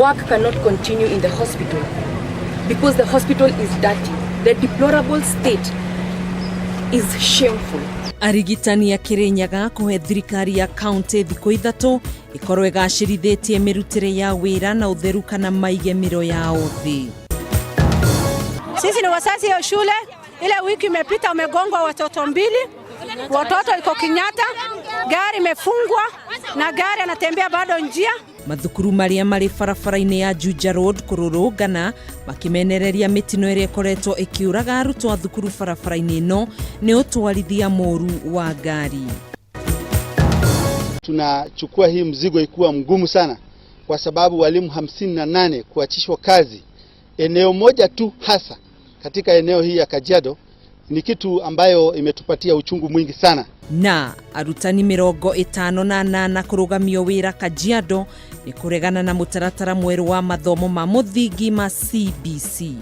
Work cannot continue in the hospital because the hospital is dirty. The deplorable state is shameful. Arigitani a Kirinyaga kũhe thirikari ya kaunti thikũ 3 ĩkorwo ĩgacĩrithĩtie mĩrutĩre ya wĩra na ũtheru kana maige mĩro yao thĩ. Sisi ni wazazi ya shule. Ile wiki imepita umegongwa watoto mbili, watoto iko Kenyatta, gari imefungwa na gari anatembea bado njia. Mathukuru marĩa marĩ barabara-inĩ ya Juja Road kũrũrũngana makĩmenereria mĩtino ĩrĩa ĩkoretwo ĩkĩũraga arutwo a thukuru barabara-inĩ ĩno nĩ ũtwarithia mũru wa ngari. Tunachukua hii mzigo ikuwa mgumu sana, kwa sababu walimu 58 kuachishwa kazi eneo moja tu, hasa katika eneo hii ya Kajiado, ni kitu ambayo imetupatia uchungu mwingi sana. Na arutani 58 kũrũgamio wĩra Kajiado nĩ kũregana na mũtaratara mwerũ wa mathomo ma mũthingi ma CBC.